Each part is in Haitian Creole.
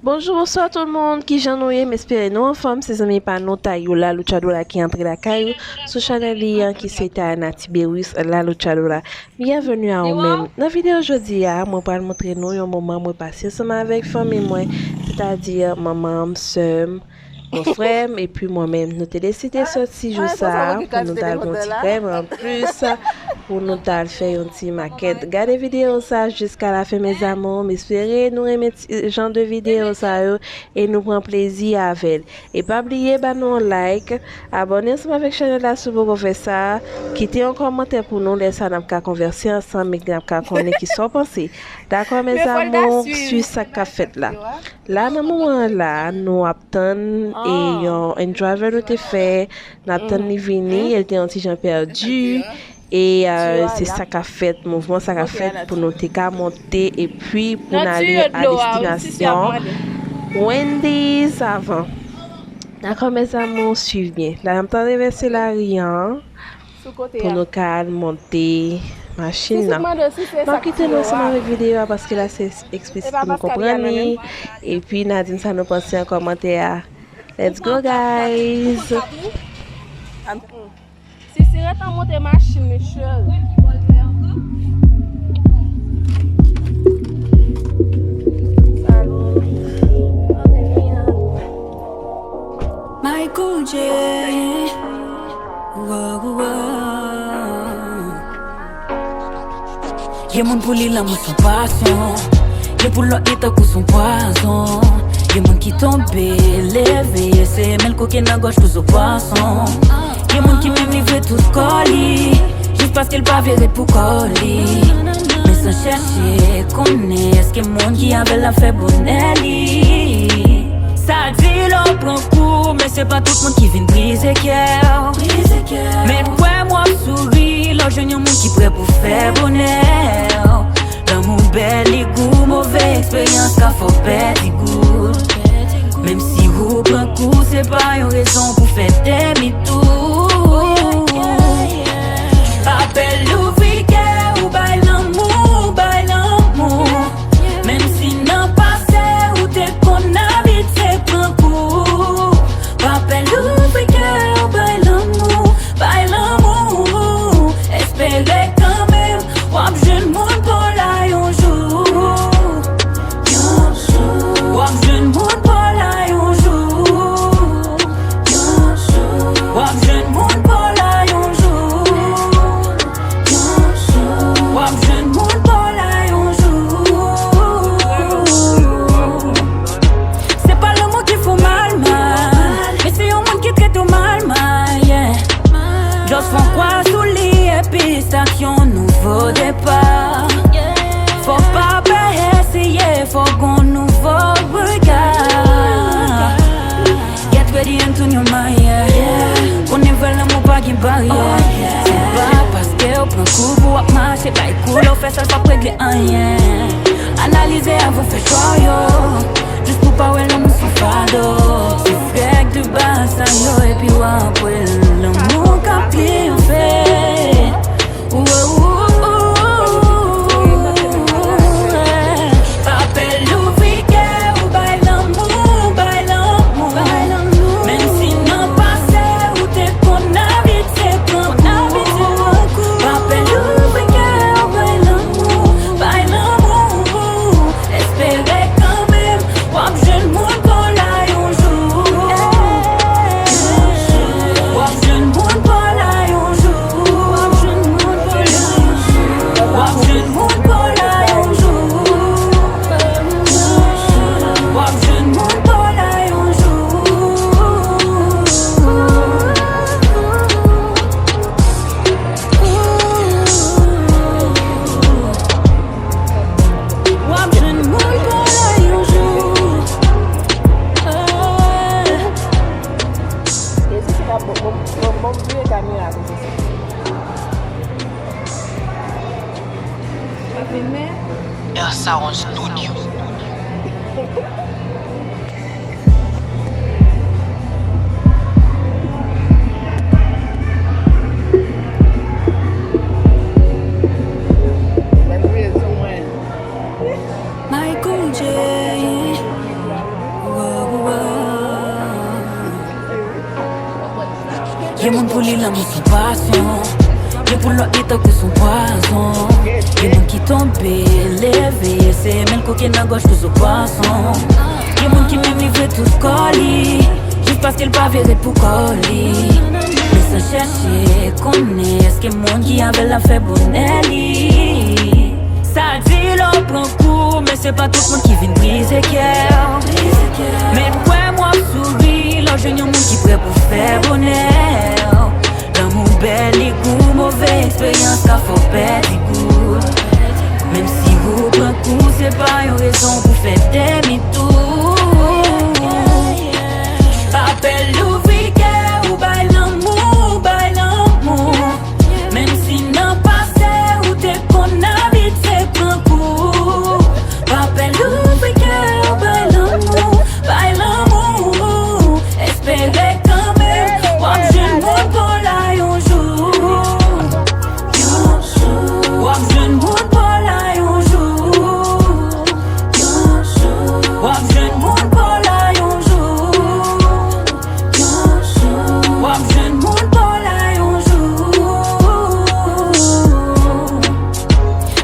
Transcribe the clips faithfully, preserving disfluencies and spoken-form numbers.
Bonjou, bonswa tout moun, kijan nou ye? M espere nou anfòm. Se zanmi pa nou Tayoula Luchadora ki antre lakay ou sou chanèl li an ki se Tayana Tiberius La Luchadora. Byenveni a ou menm. Nan videyo jodi a, mwen pral montre nou yon moman mwen pase ansanm avèk fanmi mwen, sètadi manman m, sè m, bòfrè m epi mwen menm. Nou te deside sòti jou sa a pou nou t al pran yon ti krèm anplis, pou nou t al fè yon ti makèt. Gade videyo sa a jiska lafen, mes amours. M espere nou renmen ti jan de videyo sa yo e nou pran plezi avè l. E pa bliye ba nou yon like, abòne ansanm avèk chanèl la si w poko fè sa, kite yon kòmantè pou nou, lè sa n ap ka konvèse ansanm e n ap ka konnen kisa w panse. Dakò, mes amours, swiv sa k ap fèt la. La, nan moman an la, nou ap tann e yon, yon driver nou te fè, n ap tann li vini, e l te yon ti jan pèdi. E euh, se sa k ap fèt, mouvman sa k ap fèt pou nou te ka monte epi pou n ale a destinasyon Wendy's avan. Dakò, mes amours, swiv byen. La, n ap tann revèse lari an pou nou ka al monte machin nan. M ap kite nou ansanm avèk videyo a paske la se eksplisi pou nou konprann li. Epi n a di m sa nou panse an kòmantè a. Let's go, guys! Sisi, ret an monte machin li, cheri. Michael J. Wow, wow. Gen moun pou li lanmou se yon pasyon. Gen pou lòt li tankou se yon pwazon. Gen moun ki tonbe, leve, eseye men l koke nan gòj kou zo pwason. Gen moun ki menm livre tout kò li, jis paske l pa vle ret pou kò li. Men san chèche konnen èske moun ki avè l ap fè bonè li. Sa di lè w pran kou, men se pa tout moun ki vin brize kè w. Men kwè m w ap souri lè w jwenn yon moun ki prè pou fè bonè w. Lanmou bèl, li gou, move eksperyans ka fè w pèdi gou. Menm si ou pran kou, se pa yon rezon pou fè demi tou. Apèl louvri kè ou, bay lanmou, bay lanmou. Menm si nan pase ou te konn abitye pran kou. Apèl louvri kè ou, bay lanmou, bay lanmou. Espere kanmenm w ap jwenn moun pa w la yon jou. Yon jou. W ap jwenn moun pa w la yon jou. Yon jou. W ap jwenn moun pa w la yon jou. Yon jou. W ap jwenn moun pa w la yon jou. Se pa lanmou ki fè w mal, mal, men se yon moun ki trete w mal, mal, yeah. Just fè yon kwa sou li epi start yon nouvo depa. Fò w pa pè eseye, fò w gon nouvo rega. Get ready and tune your mind, yeah. Konnen vrè lanmou pa gen baryè. Se pa paske w pran kou pou w ap mache bay kou, lè w fè sa l p ap regle anyen. Analize avan w fè chwa w yo. Jis pou w pa wè lanmou se fado. Se frèk de baz sa yo epi w ap wè lanmou k ap triyonfe. Apèl louvri kè ou, bay lanmou, bay lanmou. Menm si nan pase ou te konn abitye pran kou. Apèl louvri kè ou, bay lanmou, bay lanmou. Espere kanmenm w ap jwenn moun pa w la yon jou. W ap jwenn moun pa w la yon jou. W ap jwenn moun pa w la yon jou. W ap jwenn moun pa w la yon jou. W ap jwenn moun pa w la yon jou. W ap jwenn moun pa w la yon jou. Jezi, se pa bon, bon, bon, bon, vire kamera konsa. L ap filme? Elsa on studio. Michael J. Gen moun pou li lanmou se yon pasyon. Gen pou lòt li tankou se yon pwazon. Gen moun ki tonbe, leve, se men l koke nan gòj kou zo pwason. Gen moun ki menm livre tout kò li, jis paske l pa vle ret pou kò li. Men san chèche konnen èske moun ki avè l ap fè bonè li. Sa di lè w pran kou, men se pa tout moun ki vin brize kè w. Men kwè m w ap souri lè w jwenn yon moun ki prè pou fè bonè w. Lanmou bèl, li gou, move eksperyans ka fè w pèdi gou. Menm si ou pran kou, se pa yon rezon pou fè demi tou. Apèl louvri kè ou, bay lanmou, bay lanmou. Menm si nan pase ou te konn abitye pran kou, apèl louvri kè ou, bay lanmou, bay lanmou. Espere kanmenm w ap jwenn moun pa w la yon jou. Yon jou. W ap jwenn moun pa w la yon jou. Yon jou. W ap jwenn moun pa w la yon jou. Yon jou. W ap jwenn moun pa w la yon jou.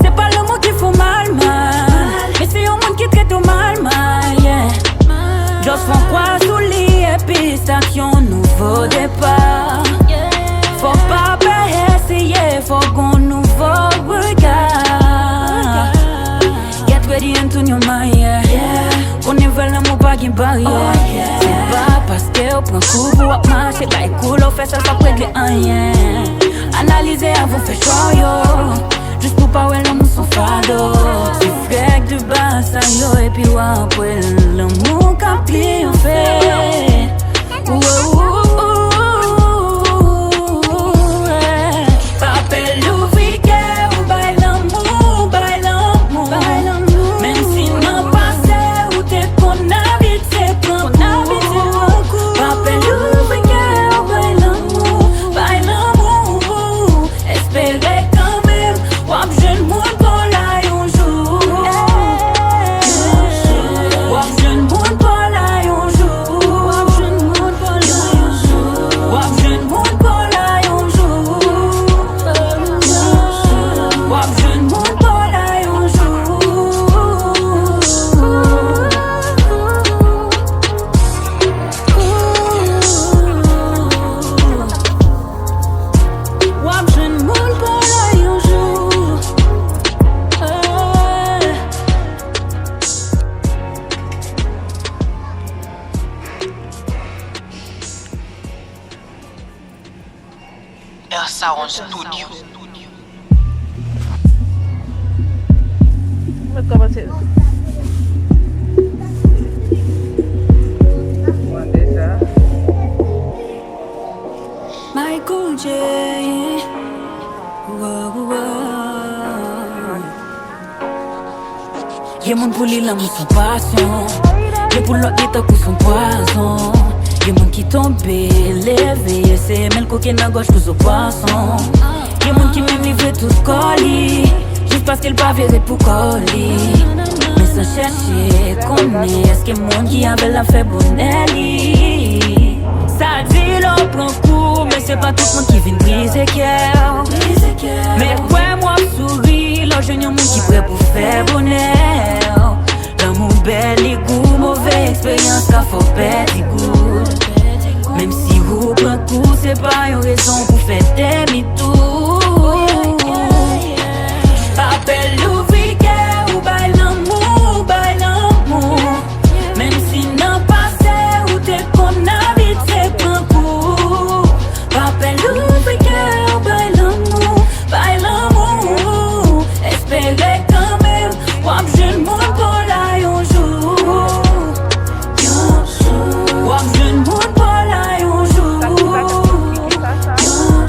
Se pa lanmou ki fè w mal, mal, men se yon moun ki trete w mal, mal, yeah. Just fè yon kwa sou li epi start yon nouvo depa. Fò w pa pè eseye, fò w gon nouvo rega. Get ready and tune your mind, yeah. Konnen vrè lanmou pa gen baryè. Se pa paske w pran kou pou w ap mache bay kou, lè w fè sa, sa p regle anyen. Analize avan w fè chwa w yo, jis pou w pa wè lanmou se yon fado. Se frèk de ba sa yo, epi w ap wè lanmou k ap triyonfe. Apèl louvri kè ou, bay lanmou, bay lanmou. Menm si nan pase ou te konn abitye pran kou. Apèl louvri kè ou, bay lanmou, bay lanmou. Espere kanmenm w ap jwenn moun pa w la yon jou. W ap jwenn moun pa w la yon jou. W ap jwenn moun pa w la yon jou. W ap jwenn moun pa w la yon jou. W ap jwenn moun pa w la yon jou. W ap jwenn moun pa w la yon jou. Hey. Air Sound Studio. Mwen kòmanse. Mande sa. Michael J. Wow, wow. Gen moun pou li lanmou se yon pasyon. Gen pou lòt li tankou se yon pwazon. Gen moun ki tonbe, leve, se men l koke nan gòj kou zo pwason. Gen moun ki menm livre tout kò li, jis paske l pa vle ret pou kò li. Men san chèche konnen èske moun ki avè l ap fè bonè li. Sa di lè w pran kou, men se pa tout moun ki vin brize kè w. Men kwè m w ap souri lè w jwenn yon moun ki prè pou fè bonè w. Lanmou bèl, li gou, move eksperyans ka fè w pèdi gou. Menm si ou pran kou, se pa yon rezon pou fè demi tou. Apèl louvri kè ou, bay lanmou, bay lanmou. Menm si nan pase ou te konn abitye pran kou. Apèl louvri kè ou, bay lanmou, bay lanmou. Espere kanmenm w ap jwenn moun pa w la yon jou. Yon jou. W ap jwenn moun pa w la yon jou. Yon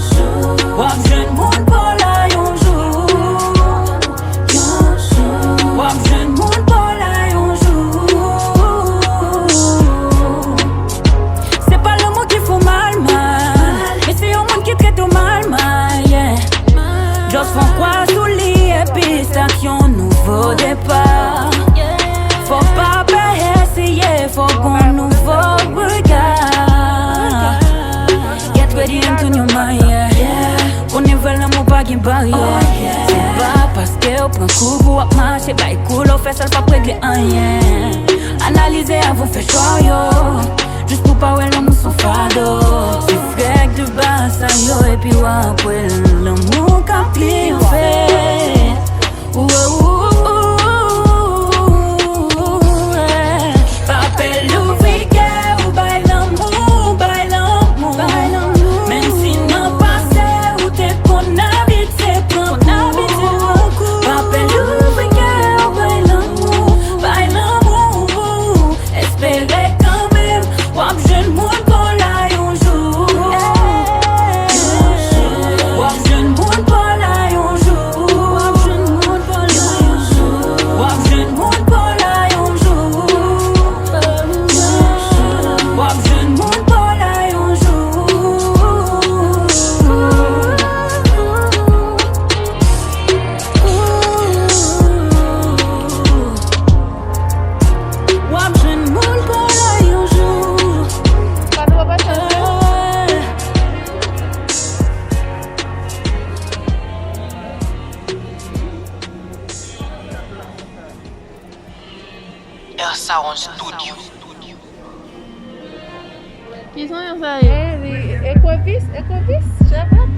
jou. W ap jwenn moun pa w la yon jou. Yon jou. W ap jwenn moun pa w la yon jou. Se pa lanmou ki fè w mal, mal, men se yon moun ki trete w mal, mal, yeah. Just fè yon kwa sou li epi start yon nouvo depa. Fò w pa pè eseye, fò w gon nouvo rega. Get ready and Gen baryè. Se pa paske w pran kou pou w ap mache bay kou lè w fè sa l p ap regle anyen. Analize avan w fè chwa w yo. Jis pou w pa wè lanmou s on fado. Se frèk de baz sa yo epi w ap wè lanmou k ap triyonfe. Ou, ou, ou, ou, ou, eh. Pa pè louvri kè ou bay lanmou, bay lanmou. Menm si nan pase ou te konn abitye pran kou. Pa pè louvri kè ou bay lanmou, bay lanmou. Espere kanmenm w ap jwenn moun pa w la yon jou. W ap jwenn moun pa w la yon jou. W ap jwenn moun pa w la yon jou. W ap jwenn moun pa w la yon jou. W ap jwenn moun pa w la yon jou. W ap jwenn moun pa w la yon jou. Air Sound Studio. Ki son sa ye? Eh, li ekrevis, ekrevis, chèvèt.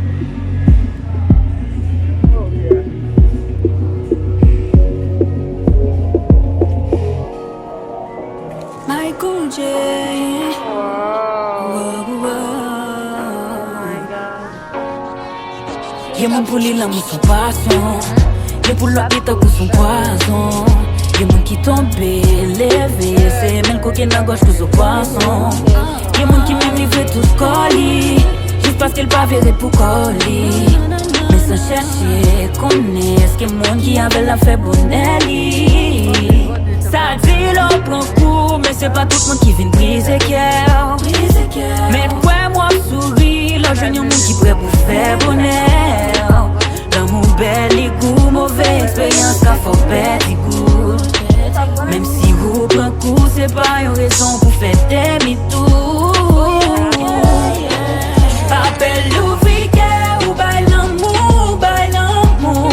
Michael J. Wow. Wow, wow. Gen moun pou li lanmou s on pasyon. Gen pou lòt li tankou s on pwazon. Gen moun ki tonbe, leve, se men l koke nan gòj kou zo pwason. Gen moun ki menm livre tout kò li, jis paske l pa vle ret pou kò li. Men san chèche konnen èske moun ki avè l ap fè bonè li. Sa di lè w pran kou, men se pa tout moun ki vin brize kè w. Men kwè m w ap souri lè w jwenn yon moun ki prè pou fè bonè w. Lanmou bèl, li gou, move eksperyans ka fè w pèdi gou. Menm si ou pran kou, se pa yon rezon pou fè demi tou. Pa pè louvri kè ou bay lanmou, bay lanmou.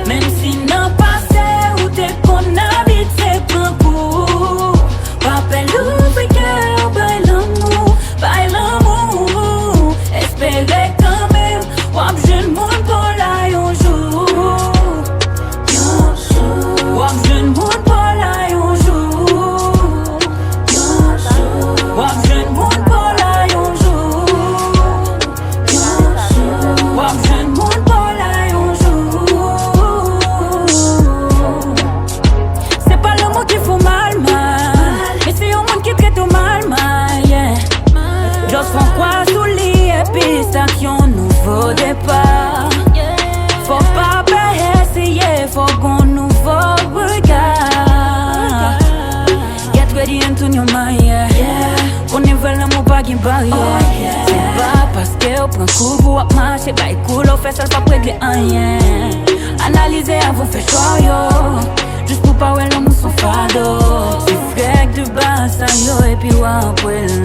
Menm si nan pase ou te konn abitye pran kou. Pa pè louvri kè ou bay lanmou, bay lanmou. Espere kanmenm w ap jwenn moun pa w la yon jou. Yon jou. W ap jwenn moun pa w la yon jou. Yon jou. W ap jwenn moun pa w la yon jou. Yon jou. W ap jwenn moun pa w la yon jou. Se pa lanmou ki fè w mal, mal. Men se yon moun ki trete w mal, mal, yeah. Just fè yon kwa sou li, epi start yon nouvo depa. Fò w pa pè eseye, fò w gon nouvo rega. Get ready and tune your mind, yeah. Konnen vrè lanmou pa gen baryè. Se pa paske w pran kou pou w ap mache bay kou lè w fè sa l p ap regle anyen. Analize avan w fè chwa w yo. Jis pou w pa wè lanmou s on fado. Se frèk de baz sa yo epi w ap wè l